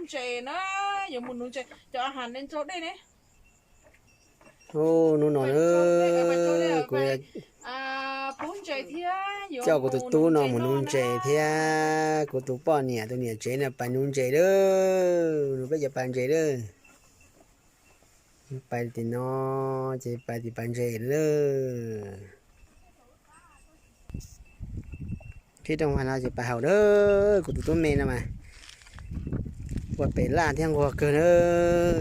Ntses na, yuav mus nuv ntses, cov a has ne ntso dej ne. Hnub no na, kuv coj kuv tus tub no mus nuv ntses thiab kuv tus poj niam tus niam tsev no pais nuv ntses lawm, nuv peb cov pas ntses lawm. Pais tim no ces pais tim pas ntses lawm. Khib rooj vag no ces pais haus lawm, kuv tus tub me no mas ua pem laj thiab nquag kawg na,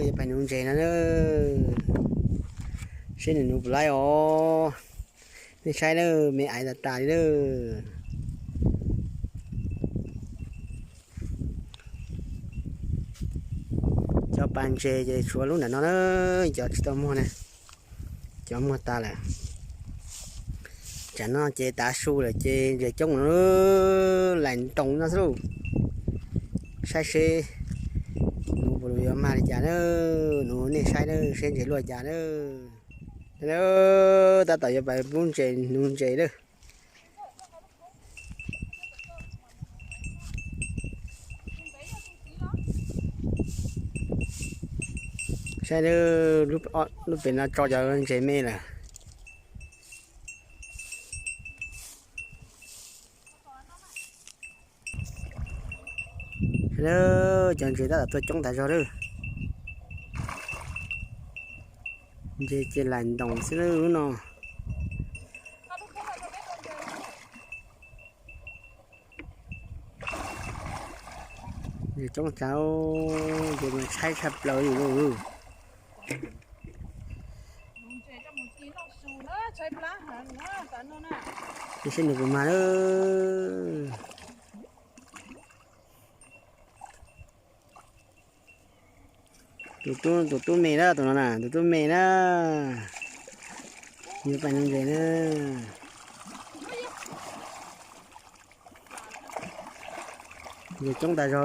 yuav pais nuv ntses no na. Seb nws nuv puas laib os. Nej saib na, me aiv tas tas li lawm. Cov pas ntses ces tshuav lub nram no na, cov tsis tau muag na, cov muag tas lawm. Tsam no ces tav su lawm ces ntses coob, lais ntoos no xwb lauj. Saib seb nuv puas yuav mag li cas na, nuv nej saib na, seb ntses luaj cas na. Tab tom yuav pais pub ntses nuv ntses lawm. Saib lub pem no tso cov ntses me lawm. Cov ntses tab tom tuaj coob tas zog lawm. Ntses ces lais ntoos xwb lub no. Ntses coob tas, ntses mas tshaib tshaj plaws li lauj. Saib nws puas mag na. Tus tub, tus tub me na, tus no na, tus tub me na. Yuav pais nuv ntses na. Ntses coob tas zog.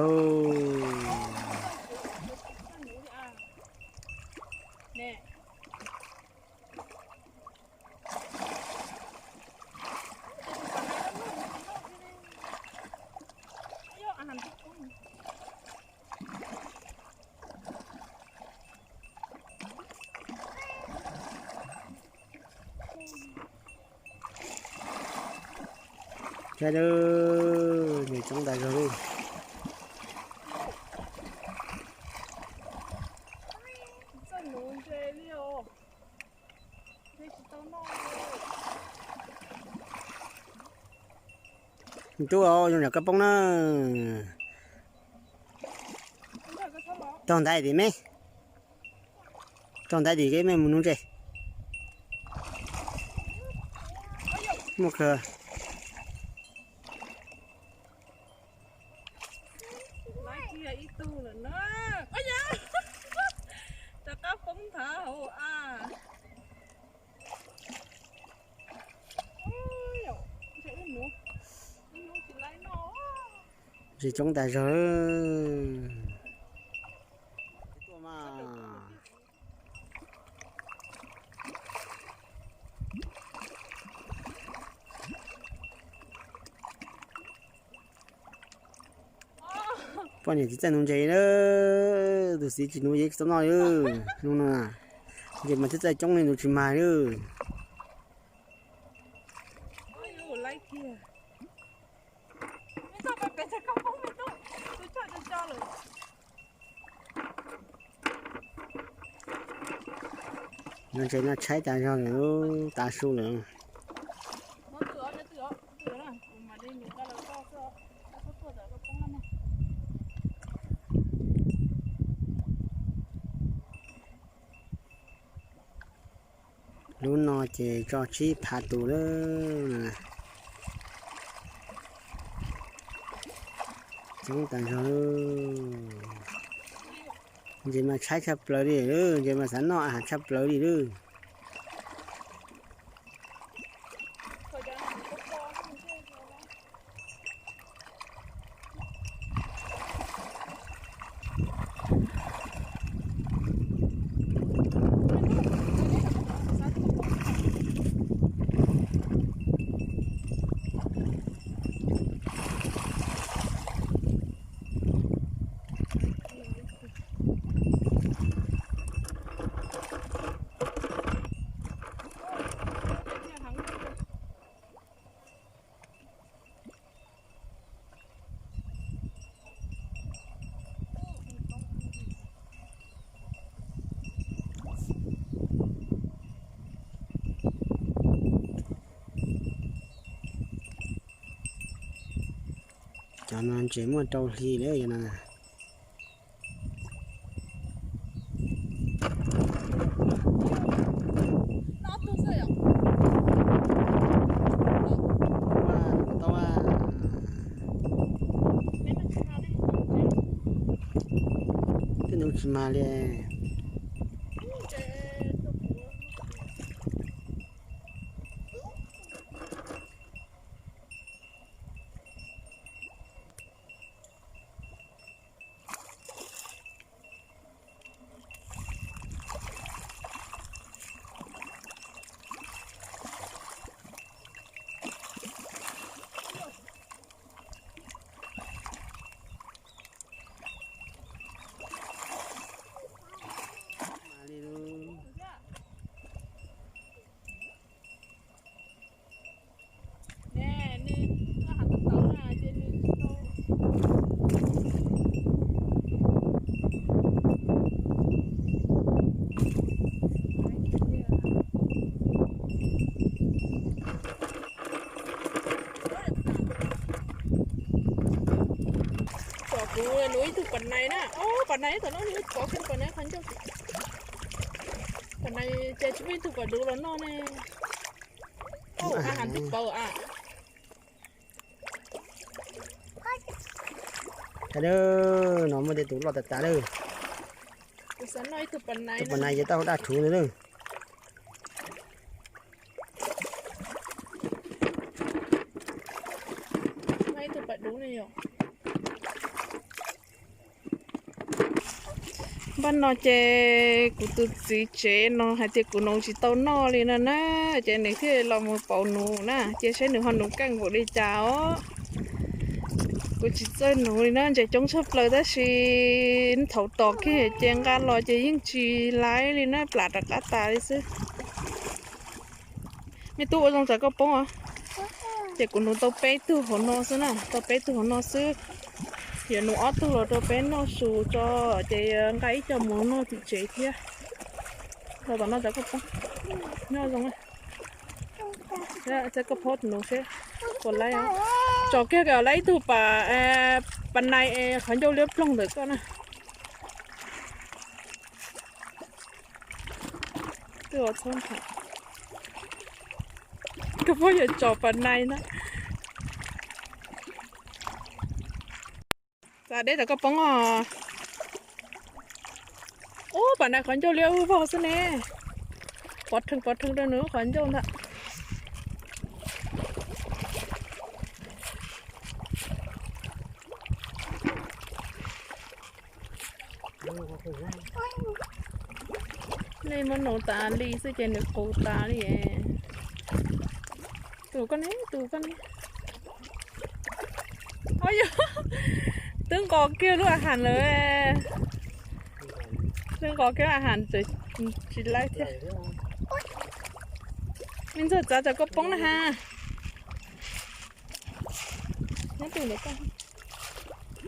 Saib lawm, ntses coob tas zog li. Tub, zoo nram koj poob na. Taug ntaiv tim me, taug ntaiv tim me mus nuv ntses. Muaj kawg. Rov qab poob nthav hauv a. Ntses coob tas zog. Poj niam tsis txawj nuv ntses na, tus txiv tsis nuv yev tsis tau noj li. Hnub no ntses mas thiaj txawj coob li, nuv tsis mag li. Ntses no tshaib tas zog lawm, tav su lawm. Lub no ces tso tsib phav tus lawm. Coob tas zog. Ntses mas tshaib tshaj plaws li, ntses mas xav noj a has tshaj plaws li lawm. No ntses muaj rau hli lawm no. Tej ntawd tsis mag li. Kuv nuv ib tug pas nais na, o, pas nais tom no, pov kiag pas nais qhov ncauj. Pas nais ces tsis muaj ib tug pas duv los noj ne. Au, a has twb pov a. Thaum no muaj tej tus loj tas tas lawm. Tus pas nais ces tau daj rhuv ntawd lawm. Npaj no ces kuv tus txiv tsev no hais tias kuv nuv tsis tau noj li no na, ces nws thiaj los mus pauv nuv na, ces saib nws ho nuv keej npaum li cas os. Kuv tsis txawj nuv li na, ntses coob tshaj plaws tab sis thaum tos kiag ces nqa los ces yeej tsis laiv li na, plam rov qab tas li xwb. Me tub ua zoo tsaws koj poob os. Ces kuv nuv tau peb tug hauv no xwb na, tau peb tug hauv no xwb. Yuav nuv ob tug los rau peb noj su tso, ces nqa ib co mus noj tim tsev thiab. Los tom no tsaws koj poob. Nyob zoo. Tsaws koj poob nuv seb puas laib. Tso kiag laiv ib tug pas, pas nais qhov ncauj liab ploog ntawm koj na. Koj poob yuav tso pas nais na. Txav deb tsaws koj poob os. Ub, pas nais qhov ncauj liab ub vog xwb ne. Pov rhees pov rhees rau nws lub qhov ncauj ntag. Nej muab nuv tas li xwb ces nws qus tas li. Tus koj ne, tus koj ne. Au yog, twb nqos kiag lub a has lawm. Twb nqos kiag a has tsis laib thiab. Me ntxawg txav tsaws koj poob na ha.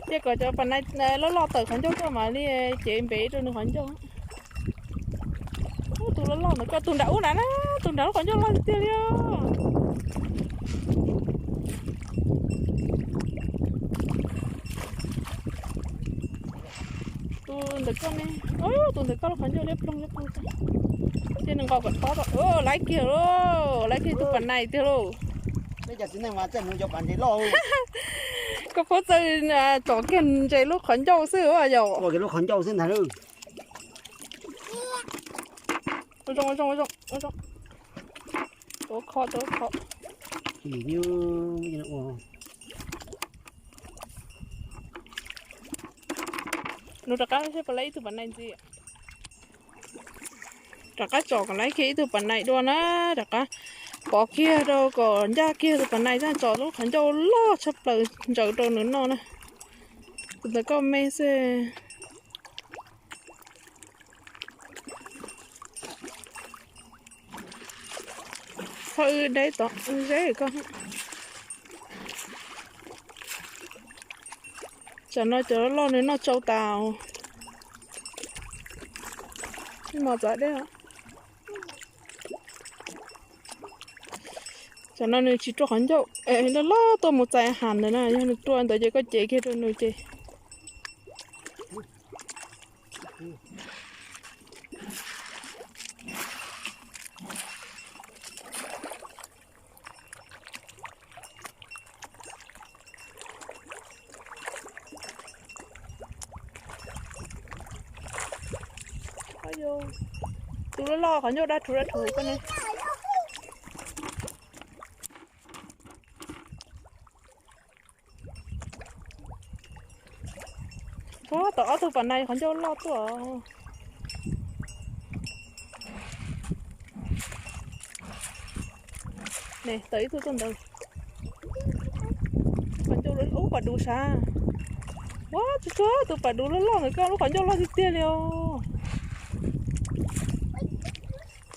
Cia kom cov pas nais loj loj tawm qhov ncauj tuaj mam li cev npev rau nws qhov ncauj. Ub, tus loj loj ntawd koj, tus nram ub na, tus nram lub qhov ncauj loj tiag tiag li os. Tus ntawm koj ne, tus ntawm koj lub qhov ncauj liab ploog liab ploog. Cia nws nqos kom tob tso. Laib kiag lauj, laib kiag tus pas nais tiag lauj. Koj phob txawj tsom kiag ntses lub qhov ncauj xwb yom. Ua kiag lub qhov ncauj xwb ntag lauj. Ua zoo, ua zoo, ua zoo, ua zoo. Tuav kho, tuav kho. Nws rov qab seb puas laib ib tug pas nais ntxiv. Rov qab tsom kom laib kiag ib tug pas nais dua na, rov qab pov kiag rau kom ncaj kiag tus pas nais, tsom lub qhov ncauj loj tshaj plaws ntsaws rau nws noj na. Tus ntawd koj me xwb. Txhob wb deb tod, wb zeb koj. Tsam no cov loj nws noj tsau tas. Mos txav deb. Tam no nws tsis rua qhov ncauj, loj loj tuaj mus txais a has ntawd na, yog nws rua ntawd ces koj cev kiag rau nws ces. Tus loj loj qhov ncauj dab rhuv dab rhuv koj ne. Tom ob tug pas nais qhov ncauj loj tuaj. Ne, tawm ib tug tuaj ntawd. Qhov ncauj loj, ub, pas duv sav. Ua tsuag tsuag tus pas duv loj loj ntawd koj, lub qhov ncauj loj tiag tiag li os.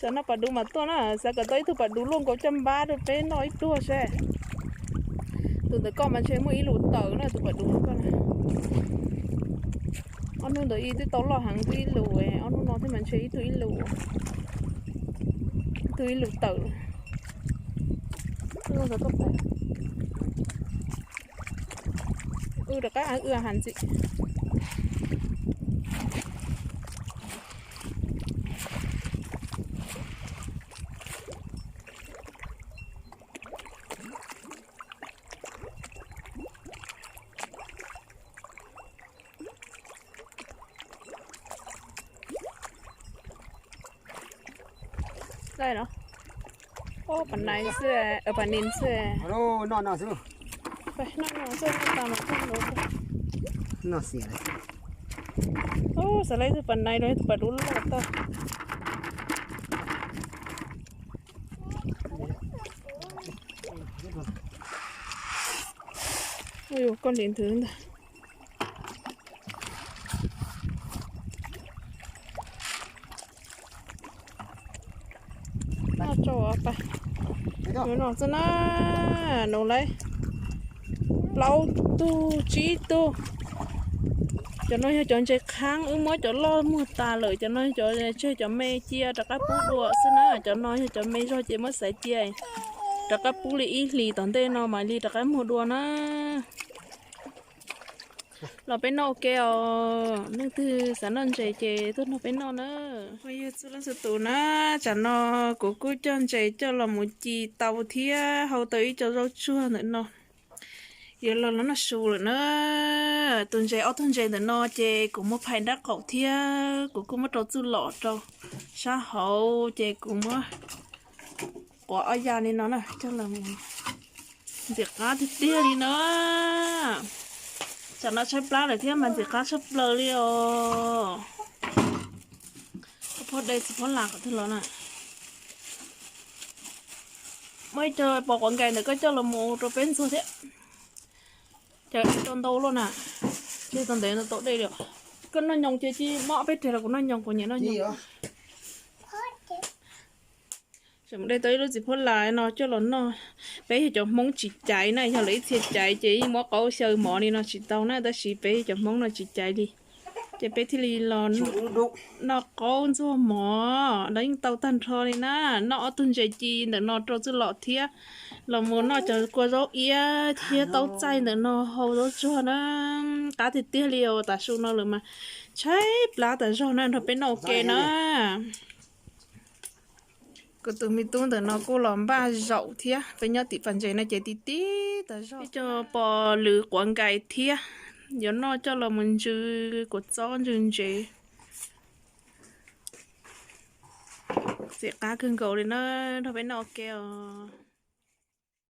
Tam no pas duv mam tuaj na, xav kom tau ib tug pas duv luaj nkaus caj npab rau peb noj ib pluag seb. Tus ntawm koj mas ntshe muaj ib lus tawm na, tus pas duv koj na. Ob hnub ntawd ib twb tau loj heev twb ib lus, ob hnub no thiab mas ntshe ib tug ib lus, ib tug ib lus tawm. Wb rov qab wb has ntxiv. Dai no. Ub, pas nais xwb, pas nis xwb. Ub, xav lawv tus pas nais los tus pas duv loj tag. Ua yus koj li nthwv ntag. Noj tsau pa, nws no xwb na, nws lawv plaub tug tsib tug. Cov no yog cov ntses qhaab, wb muab cov loj muag tas lawm, cov no yog cov tseg cov me cia rov qab pub dua xwb na, cov no yog cov me zog ces muab xaiv cia rov qab pub li ib hlis tom ntej no mam li rov qab muag dua na. Los peb noj ua ke os, leej twg xav noj ntses ces tuaj nrog peb noj na. Phooj ywg txhua leej txhua tus na, tsam no kuv kuj coj ntses coj los mus ci tau thiab hau tau ib co zaub tsuag ntawm no. Yuav los los noj su lawm na. Tus ntses, ob tug ntses ntawm no ces kuv muab phais nrab qaum thiab kuv kuj muab rau txuj lom rau sab hauv ces kuv muab quav ob ya li no na coj los mus. Ntxim qab tiag tiag li na. Tsam no tshaib plab lawm thiab mas ntxim qab tshaj plaws li os. Pob dej txiv pob las qhov twg los na. Muaj ib co pos quav nkais ntawm koj coj los mus rau peb ntxuag thiab. Cov tau ntau luaj na. Ces tau ntev tau dej li. Koj noj nyoos ces cia mob peb reg los kuv noj nyoos, kuv nyiam noj nyoos. Dej tau ib lub txiv phuab las no coj los noj. Peb yog cov Hmoob tsis caiv na, yog lawv ib txhia caiv ces yeej muab qaub xyaw mov li no tsis tau na, tab sis peb cov Hmoob no tsis caiv li. Ces peb thiaj li los noj qaub ntxuag mov no yeej tau tag nrho li na. Noj ob tug ntses ci ntawm no rau txuj lom thiab los mus noj cov kua zaub iab thiab taub txaij ntawm no hau zaub tsuag na. Qab tiag tiag li os, tav su no lawm mas tshaib plab tas zog na, nrog peb noj ua ke na. Kuv tus me tub ntawm no kuj los npaj zaum thiab, peb nyob tim pas ntses no ces ti ti tas zog. Ib co pos lwm quav nkais thiab, yuav noj coj los mus ntsw kua txob ntsw ntsev. Ntxim qab kawg nkaus li na, nrog peb noj ua ke os.